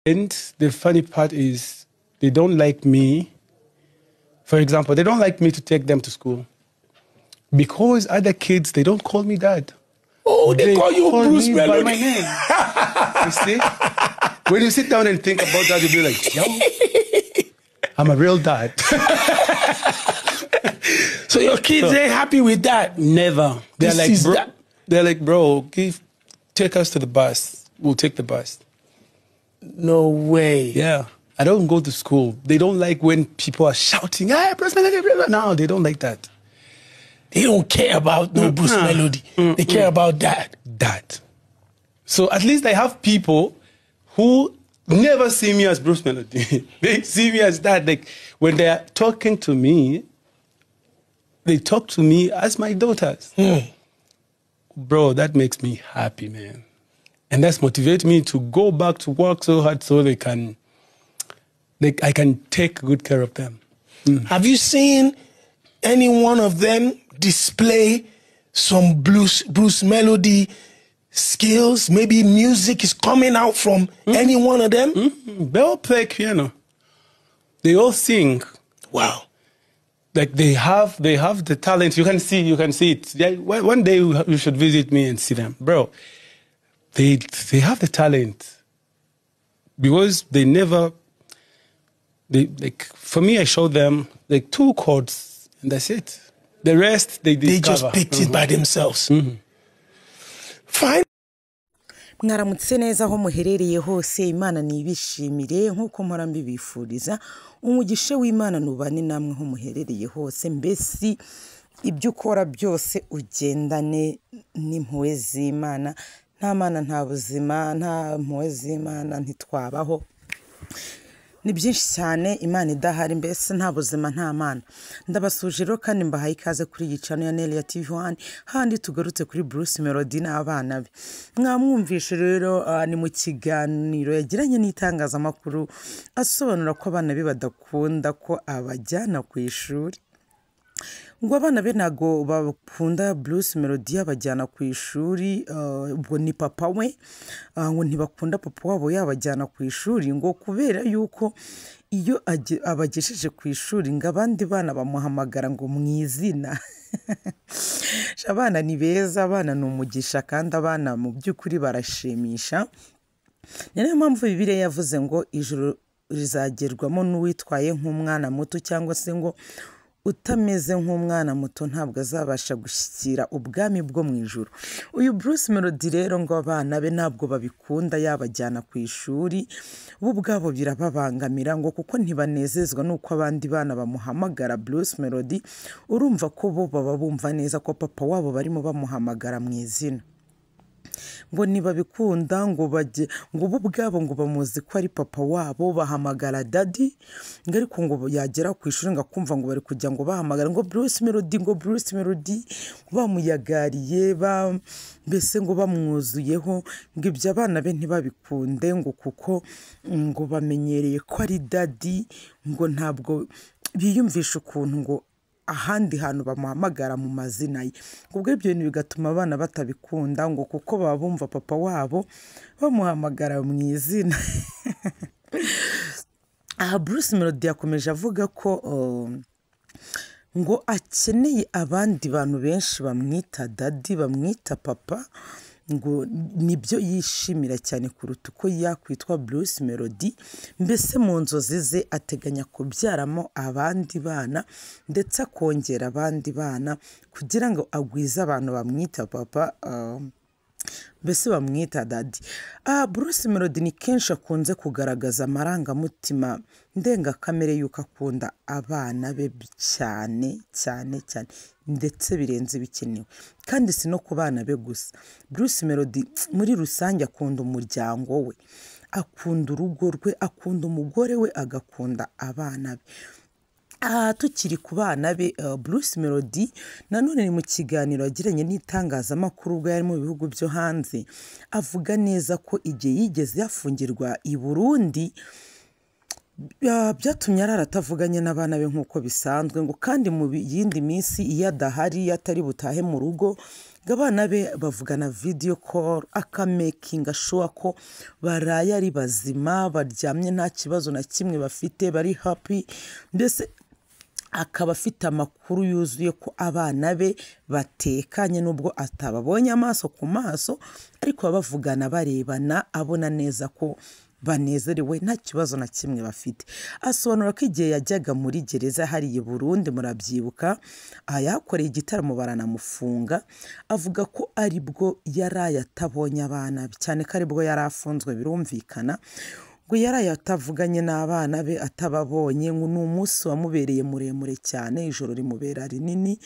And the funny part is they don't like me. For example, they don't like me to take them to school because other kids, they don't call me dad. Oh, they call you Bruce me by Melody. my name. You see? When you sit down and think about that, you'll be like, yo, I'm a real dad. So your kids ain't happy with that. Never. They're This like, is bro, that- they're like, bro, take us to the bus. We'll take the bus. No way. Yeah. I don't go to school. They don't like when people are shouting, hey, Bruce Melody, Bruce Melody. No, they don't like that. They don't care about no Bruce Melody. They care about that. That. So at least I have people who never see me as Bruce Melody. They see me as that. Like when they are talking to me, they talk to me as my daughters. Bro, that makes me happy, man. And that's motivates me to go back to work so hard so I can take good care of them. Have you seen any one of them display some Bruce Melody skills? Maybe music is coming out from any one of them? They all play piano. They all sing. Wow. Like they have the talent. You can see it. Yeah, one day you should visit me and see them, bro. They have the talent because they never. They like for me, I showed them like 2 chords and that's it. The rest they They discover. just picked it by themselves. Fine. Mwaramutse neza aho muherereye hose, Imana nibishimire nkuko mpora mbibifuriza. Umugisha w'Imana nubane namwe aho muherereye hose, mbese ibyo ukora byose ugendane n'impuhwe z'Imana. Nta mana nta buzima, nta mpuhwe z'Imana ntitwabaho. Ni byinshi cyane Imana idahari, mbese nta buzima nta mana. Ndabasuje rero kandi mbahaye ikaze kuri iyi channel ya Nelia TV 1, handi tugarutse kuri Bruce Melody n'abana be. Mwamwumvishe rero ni mu kiganiro yagiranye n'itangazamakuru asobanura ko abana be badakunda ko abajyana ku ishuri. Ngo abana be ntago bakunda Bruce Melody yabajyana ku ishuri, ubwo ni papa we, ngo ntibakunda papa wabo yabajyana ku ishuri, ngo kubera yuko iyo abagejeje ku ishuri ngo abandi bana bamuhamagara ngo mu izina. Abana ni beza, abana ni umugisha, kandi abana mu by'ukuri barashimisha. Ni nayo mpamvu Bibiliya yavuze ngo ijuru rizagerwamo n'uwitwaye nk'umwana muto, cyangwa se ngo utameze nk'umwana muto ntabwo azabasha gushyikira ubwami bwo mu ijuru. Uyu Bruce Melody rero ngo abana be ntabwo babikunda yabajyana ku ishuri, bo ubwabo birababangamira ngo kuko ntibanezezwa n'uko abandi bana bamuhamagara Bruce Melody. Urumva ko bo baba bumva neza ko papa wabo barimo bamuhamagara mu izina, ngo ntibabikunda, ngo bajye, ngo bo ubwabo ngo bamuzi ko ari papa wabo, bahamagara daddy, ngo ariko ngo yagera ku ishuri ngo akumva ngo bari kujya ngo bahamagara ngo Bruce Melody, ngo Bruce Melody, bamuyagariye, mbese ngo bamwuzuyeho, ngo ibyo abana be ntibabikunde, ngo kuko ngo bamenyereye ko ari daddy, ngo ntabwo biyumvisha ukuntu ngo ahandi hantu bamuhamagara mu mazina ye. Ubwo ibyo bintu bigatuma abana batabikunda, ngo kuko baba bumva papa wabo bamuhamagara mu izina. Aha Bruce Melody yakomeje avuga ko ngo akeneye abandi bantu benshi bamwita daddy, bamwita papa, ngo nibyo yishimira cyane kuruta uko yakwitwa Bruce Melody. Mbese mu nzozi ze ateganya kubyaramo abandi bana, ndetse akongera abandi bana kugira ngo agwize abantu bamwita papa, mbese bamwita daddy. Bruce Melody ni kenshi akunze kugaragaza amarangamutima ndengakamere y'uko akunda abana be cyane cyane cyane, ndetse birenze ibikenewe. Kandi si no ku bana be gusa, Bruce Melody muri rusange akunda umuryango we, akunda urugo rwe, akunda umugore we, agakunda abana be. Tukiri ku bana be, Bruce Melody nanone ni mu kiganiro yagiranye n'itangazamakuru ubwo yari mu bihugu byo hanze, avuga neza ko igihe yigeze yafungirwa i Burundi Byatumye arara atavuganye n'abana be nk'uko bisanzwe, ngo kandi mu yindi minsi iyo adahari, iyo atari butahe mu rugo, ngo abana be bavugana video call, akamakinga sure ko baraye ari bazima, baryamye nta kibazo na kimwe bafite, bari happy, mbese akaba afite amakuru yuzuye ko abana be batekanye, nubwo atababonye amaso ku maso, ariko baba bavugana barebana, abona neza ko banezerewe nta kibazo na kimwe bafite. Asobanura ko igihe yajyaga muri gereza hariya i Burundi, murabyibuka, aha yahakoreye igitaramo baranamufunga, avuga ko aribwo yaraye atabonye abana be, cyane ko aribwo yari afunzwe birumvikana, ngo yaraye atavuganye n'abana be, atababonye, ngo ni umunsi wamubereye muremure cyane, ijoro rimubera rinini,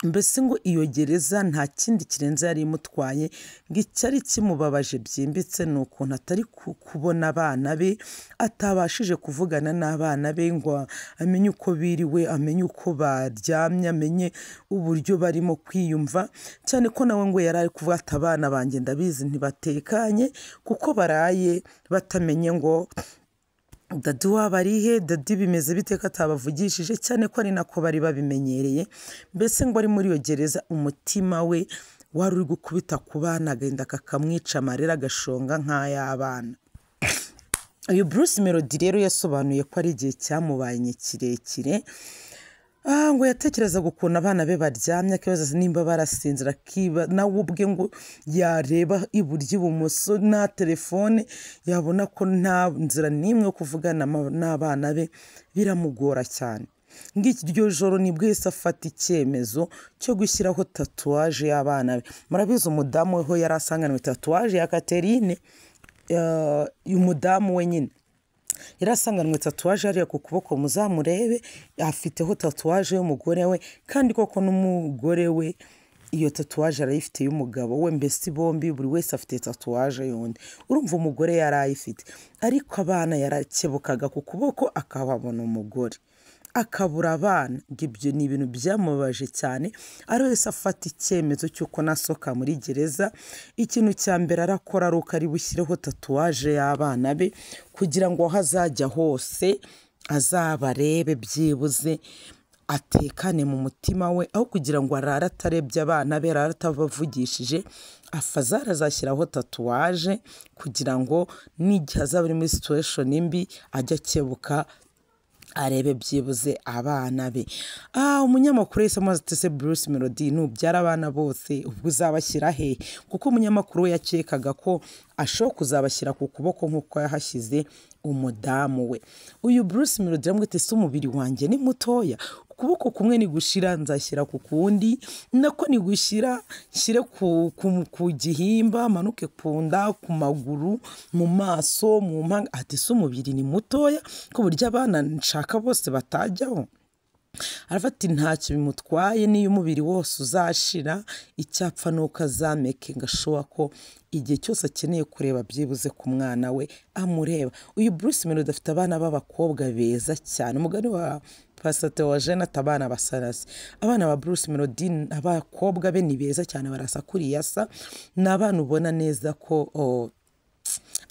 mbese ngo iyo gereza nta kindi kirenze yari imutwaye, ngo icyari kimubabaje byimbitse ni ukuntu atari kubona abana be, atabashije kuvugana n'abana be ngo amenye uko biriwe, amenye uko baryamye, amenye uburyo barimo kwiyumva, cyane ko nawe ngo yari ari kuvuga ati abana banjye ndabizi ntibatekanye kuko baraye batamenye ngo dadi wabo ari he, dadi bimeze bite ko atabavugishije, cyane ko ari nako bari babimenyereye. Mbese ngo ari muri iyo gereza umutima we wari uri gukubita ku bana, agenda kakamwica, amarira agashonga nk'ay'abana. Uyu Bruce Melody rero yasobanuye ko ari igihe cyamubanye kirekire, ngo yatekerezaga ukuntu abana be baryamye, akibaza nimba barasinzira, akiba nawe ubwe ngo yareba iburyo ibumoso nta telefone, yabona ko nta nzira n'imwe yo kuvugana n'abana be, biramugora cyane. Ng'iryo joro nibwo yahise afata icyemezo cyo gushyiraho tatouage y'abana be. Murabizi umudamu we ho yari asanganwe tatouage ya Catherine, umudamu we nyine yari asanganwe tatouage hariya ku kuboko, muzamurebe afiteho tatouage y'umugore we, kandi koko n'umugore we iyo tatouage arayifite y'umugabo we, mbese bombi buri wese afite tatouage y'undi. Urumva umugore yari ayifite, ariko abana yarakebukaga ku kuboko akababona umugore, akabura abana. Ngo ibyo ni ibintu byamubabaje cyane, ari wese afata icyemezo cy'uko nasohoka muri gereza ikintu cya mbere arakora ari uko ari bushyireho tatouage y'abana be, kugira ngo aho azajya hose azabarebe byibuze atekane mu mutima we, aho kugira ngo arare atarebye abana be, arare atabavugishije, afazara azashyiraho tatouage kugira ngo n'igihe azaba ari muri situation mbi ajye akebuka arebe byibuze abana be. Umunyamakuru yahise amubaza ati ese Bruce Melody nubyara abana bose ubwo uzabashyira he? Kuko umunyamakuru we yakekaga ko ashobora kuzabashyira ku kuboko nk'uko yahashyize umudamu we. Uyu Bruce Melody aramubwira ati ese umubiri wanjye ni mutoya, ukuboko kumwe nigushira nzashyira ku kundi, nako nigushira nshyire ku gihimba, manuke ku nda, ku maguru, mu maso, mu mpanga. Ati ese umubiri ni mutoya ku buryo abana nshaka bose batajyaho? Aravuga ati ntacyo bimutwaye, niyo umubiri wose uzashira, icyapfa ni uko azameke ngashowa ko igihe cyose akeneye kureba byibuze ku mwana we amureba. Uyu Bruce Melody afite abana b'abakobwa beza cyane, umugani wa Pastor Theogene ati abana basa na se. Abana ba Bruce Melody abakobwa be ni beza cyane, barasa kuriya asa, ni abana ubona neza ko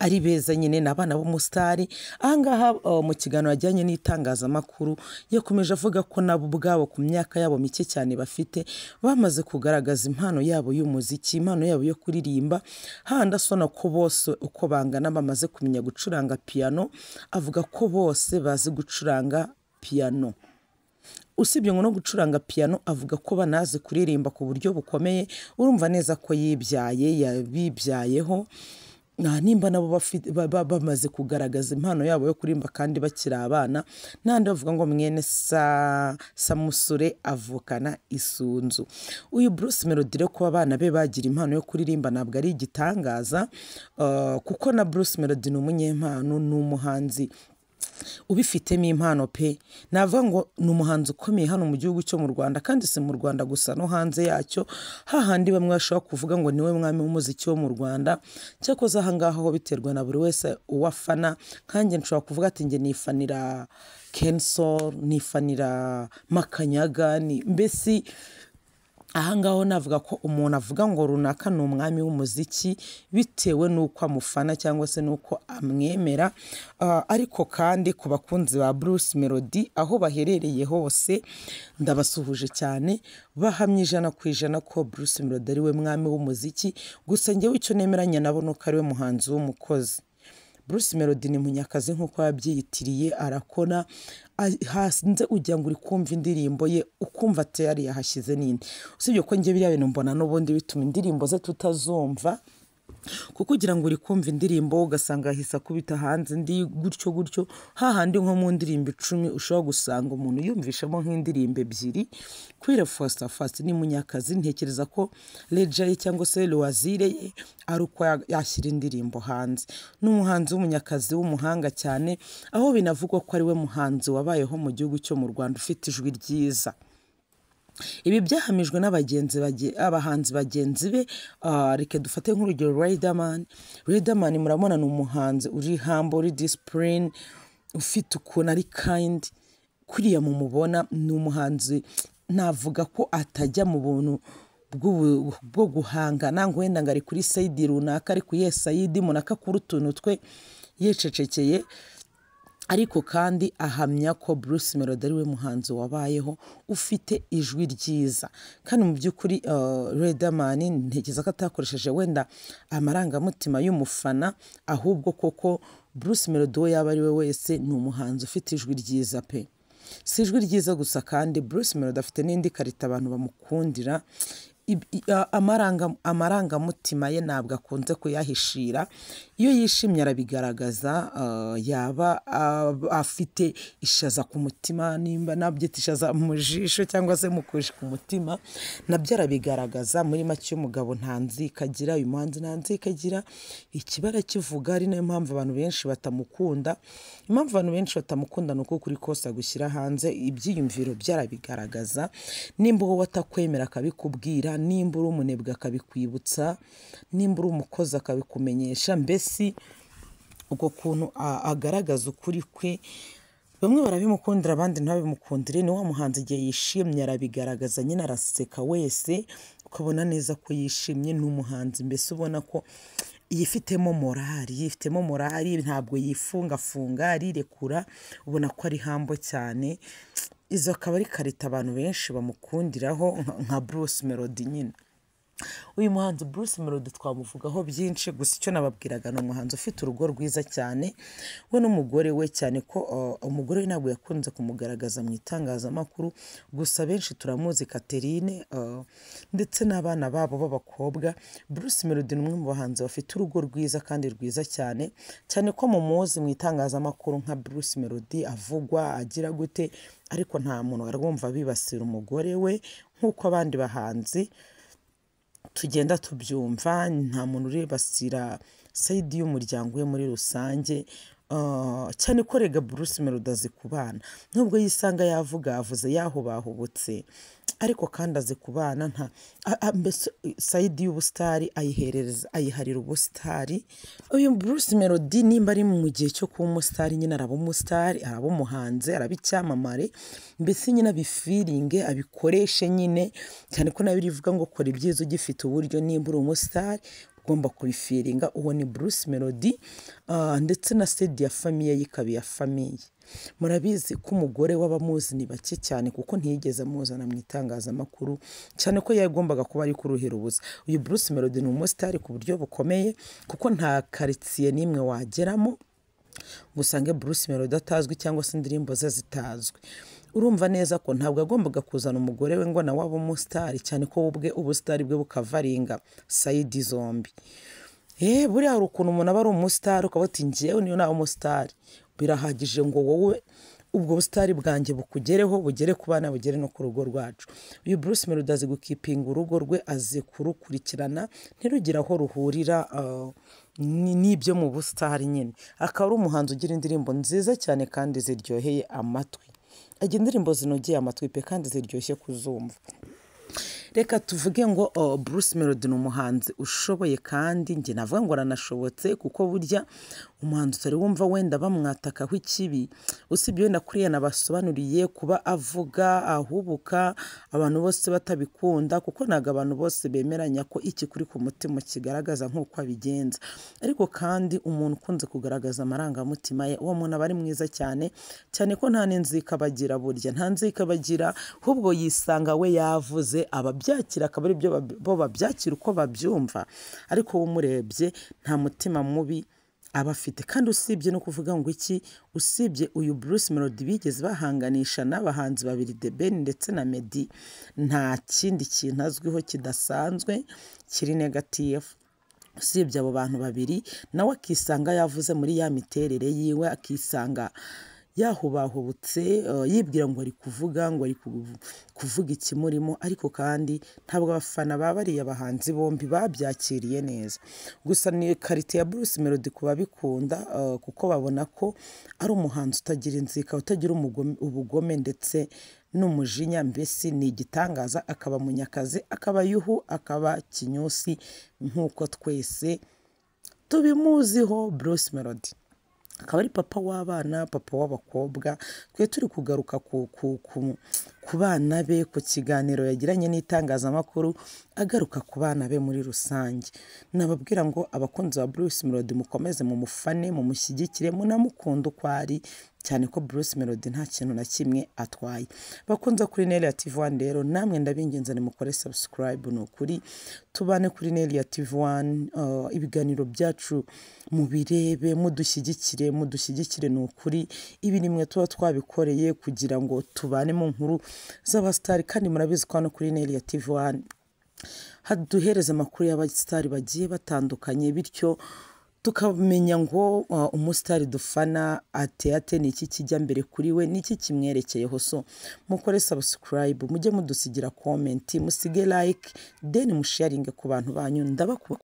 ari beza nyine, ni abana b'umusitari. Ahangaha mu kiganiro yajyanye n'itangazamakuru yakomeje avuga ko nabo ubwabo ku myaka yabo mike cyane bafite bamaze kugaragaza impano yabo y'umuziki, impano yabo yo kuririmba, handi asona ko bose uko bangana bamaze kumenya gucuranga piano, avuga ko bose bazi gucuranga piano. Usibye ngo no gucuranga piano, avuga ko banazi kuririmba ku buryo bukomeye. Urumva neza ko yibyaye, yabibyayeho. Nimba nabo bamaze kugaragaza impano yabo yo kuririmba kandi bakiri abana, n'andi bavuga ngo mwene Samusure avukana isunzu. Uyu Bruce Melody rero kuba abana be bagira impano yo kuririmba ntabwo ari igitangaza, kuko na Bruce Melody ni umunyempano, ni umuhanzi ubifitemo impano pe. Navuga ngo ni umuhanzi ukomeye hano mu gihugu cyo mu Rwanda, kandi si mu Rwanda gusa no hanze yacyo, hahandi bamwe bashobora kuvuga ngo niwe mwami w'umuziki wo mu Rwanda. Cyakoze aha ngaha ho biterwa na buri wese uwafana. Nkanjye nshobora kuvuga ati njye nifanira Kensol, nifanira Makanyaga, ni mbese Aha ngaho navuga ko umuntu avuga ngo runaka ni umwami w'umuziki bitewe n'uko amufana cyangwa se n'uko amwemera. Ariko kandi ku bakunzi ba Bruce Melody aho baherereye hose ndabasuhuje cyane, bahamye 100% ko Bruce Melody ari we mwami w'umuziki. Gusa njyewe icyo nemeranya nabo nuko ari we muhanzi w'umukozi. Bruce Melody ni munyakazi nk'uko yabyiyitiriye, arakora hanze ugira ngo uri kumva indirimbo ye ukumva tayari yahashyize n'indi. Usibye ko njye biriya bintu mbona n'ubundi bituma indirimbo ze tutazumva, kuko ugira ngo uri kumva indirimbo ugasanga ahise akubita hanze indi gutyo gutyo, hahandi nko mu ndirimbo 10 ushobora gusanga umuntu yumvishamo nk'indirimbo 2. Kwira fast fast ni munyakazi, ntekereza ko leja ye cyangwa se loisir ye ari uko yashyira indirimbo hanze. Ni umuhanzi w'umunyakazi w'umuhanga cyane, aho binavugwa ko ari we muhanzi wabayeho mu gihugu cyo mu Rwanda ufite ijwi ryiza. Ibi byahamijwe n'abagenzi abahanzi bagenzi be. Reka dufate nk'urugero Riderman. Riderman murabona ni umuhanzi uri humble, uri discipline, ufite ukuntu ari kind. Kuriya mumubona ni umuhanzi navuga ko atajya mu buntu bwo guhangana ngo wenda ngo ari kuri side runaka, ari ku side munaka kuri utuntu twe yececekeye. Ariko kandi ahamya ko Bruce Melody ari we muhanzi wabayeho ufite ijwi ryiza. Kandi mu by'ukuri Riderman ntekereza ko atakoresheje wenda amarangamutima y'umufana, ahubwo koko Bruce Melody we yaba ari we wese ni umuhanzi ufite ijwi ryiza pe. Si ijwi ryiza gusa, kandi Bruce Melody afite n'indi karita abantu bamukundira. Amarangamutima ye ntabwo akunze kuyahishira, iyo yishimye arabigaragaza. Yaba afite ishaza ku mutima, nimba nabyita ishaza mu jisho cyangwa se mu kuji ku mutima, nabyo arabigaragaza. Muri make umugabo nta nzika agira, uyu muhanzi nta nzika agira, ikibara kivuga. Ari nayo mpamvu abantu benshi batamukunda. Impamvu abantu benshi batamukunda ni uko kuri kose agushyira hanze ibyiyumviro byarabigaragaza. Nimba wowe atakwemera akabikubwira, nimba uri umunebwe akabikwibutsa, nimba uri umukozi akabikumenyesha. Mbese uko kuntu agaragaza ukuri kwe, bamwe barabimukundira abandi ntibabimukundire. Ni wa muhanzi igihe yishimye arabigaragaza nyine, araseka wese ukabona neza ko yishimye. Ni umuhanzi mbese ubona ko yifitemo morali, ntabwo yifungafunga, arirekura, ubona ko ari hambo cyane. Izo akaba ari karita abantu benshi bamukundiraho nka Bruce Melody nyine. Uyu muhanzi Bruce Melody twamuvugaho byinshi, gusa icyo nababwiraga ni umuhanzi ufite urugo rwiza cyane, we n'umugore we, cyane ko umugore we ntabwo yakunze kumugaragaza mu itangazamakuru, gusa benshi turamuzi Catherine, ndetse n'abana babo b'abakobwa. Bruce Melody ni umwe mu bahanzi bafite urugo rwiza kandi rwiza cyane, cyane ko mumuzi mu itangazamakuru nka Bruce Melody avugwa agira gute, ariko nta muntu warwumva bibasira umugore we nk'uko abandi bahanzi tugenda tubyumva. Nta muntu uribasira side y'umuryango we muri rusange, cyane ko rega Bruce Melody azi kubana, nubwo yisanga yavuga avuze yahubahubutse, ariko kandi azi kubana. Nta mbese side y'ubusitari ayiherereza, ayiharira ubusitari. Uyu Bruce Melody nimba ari mu gihe cyo kuba umusitari nyine araba umusitari, araba umuhanzi, araba icyamamare, mbese nyine abifiringe abikoreshe nyine, cyane ko nawe rivuga ngo kora ibyiza ugifite uburyo. Nimba uri umusitari ugomba kubifiringa. Uwo ni Bruce Melody, ndetse na side ya famiye yikaba iya famiye. Murabizi ko umugore w'abamuzi ni bake cyane, kuko ntiyigeze amuzana mu itangazamakuru, cyane ko yagombaga kuba ari kuruhira ubusa. Uyu Bruce Melody ni umusitari ku buryo bukomeye, kuko nta karitsiye n'imwe wageramo ngo usange Bruce Melody atazwi cyangwa se indirimbo ze zitazwi. Urumva neza ko ntabwo agombaga kuzana umugore we ngo nawe abe umusitari, cyane ko ubwe ubusitari bwe bukavaringa side zombi. Buriya hari ukuntu umuntu aba ari umusitari ukaba uti njyewe niyo naba umusitari, birahagije ngo wowe ubwo busitari bwanjye bukugereho, bugere ku bana, bugere no ku rugo rwacu. Uyu Bruce Melody azi gukipinga urugo rwe, azi kurukurikirana, ntirugire aho ruhurira n'ibyo mu busitari nyine. Akaba ari umuhanzi ugira indirimbo nziza cyane kandi ziryoheye amatwi, agira indirimbo zinogeye amatwi pe kandi ziryoshye kuzumva. Reka tuvuge ngo Bruce Melody ni umuhanzi ushoboye, kandi njye navuga ngo aranashobotse, kuko burya Umuhanzi utari wumva wenda bamwatakaho ikibi, usibye wenda kuriya nabasobanuriye kuba avuga ahubuka, abantu bose batabikunda, kuko ntabwo abantu bose bemeranya ko iki kuri ku mutima kigaragaza nk'uko abigenza. Ariko kandi umuntu ukunze kugaragaza amarangamutima ye, uwo muntu aba ari mwiza cyane cyane, ko nta n'inzika bagira, burya nta nzika bagira, ahubwo yisanga we yavuze ababyakira, akaba ari byo bo babyakira uko babyumva. Ariko wowe umurebye nta mutima mubi aba afite. Kandi usibye no kuvuga ngo iki, usibye uyu Bruce Melody bigeze bahanganisha n'abahanzi babiri, The Ben ndetse na Meddy, nta kindi kintu azwiho kidasanzwe kiri negative usibye abo bantu babiri. Nawe akisanga yavuze muri ya miterere yiwe, akisanga yahubahubutse, yibwira ngo ari kuvuga, ngo ari kuvuga ikimurimo. Ariko kandi ntabwo abafana ba bariya bahanzi bombi babyakiriye neza. Gusa ni qualité ya Bruce Melody ku babikunda, kuko babona ko ari umuhanzi utagira inzika, utagira ubugome ndetse n'umujinya. Mbese ni igitangaza, akaba munyakazi, akaba yuhu, akaba kinyusi, nk'uko twese tubimuziho. Bruce Melody akaba ari papa w'abana, papa w'abakobwa. Twe turi kugaruka ku bana be, ku kiganiro yagiranye n'itangazamakuru agaruka ku bana be muri rusange. Nababwira ngo abakunzi ba Bruce Melody, mukomeze mumufane, mumushyigikire, munamukunda uko ari, cyane ko Bruce Melody nta kintu na kimwe atwaye. Bakunze kuri Nelia TV 1 rero, namwe ndabinginze nimukore subscribe, ni ukuri tubane kuri Nelia TV 1. Ibiganiro byacu mubirebe, mudushyigikire, mudushyigikire, ni ukuri ibi nimwe tuba twabikoreye kugira ngo tubane mu nkuru z'abasitari. Kandi murabizi ko hano kuri Nelia TV 1 haduhereza amakuru y'abasitari bagiye batandukanye, bityo tukamenya ngo umusitari dufana ate ate, ni iki kijya mbere kuri we, ni iki kimwerekeyeho. So mukore subscribe, mujye mudusigira comment, musige like, then musharinge ku bantu banyu. Ndabakunda.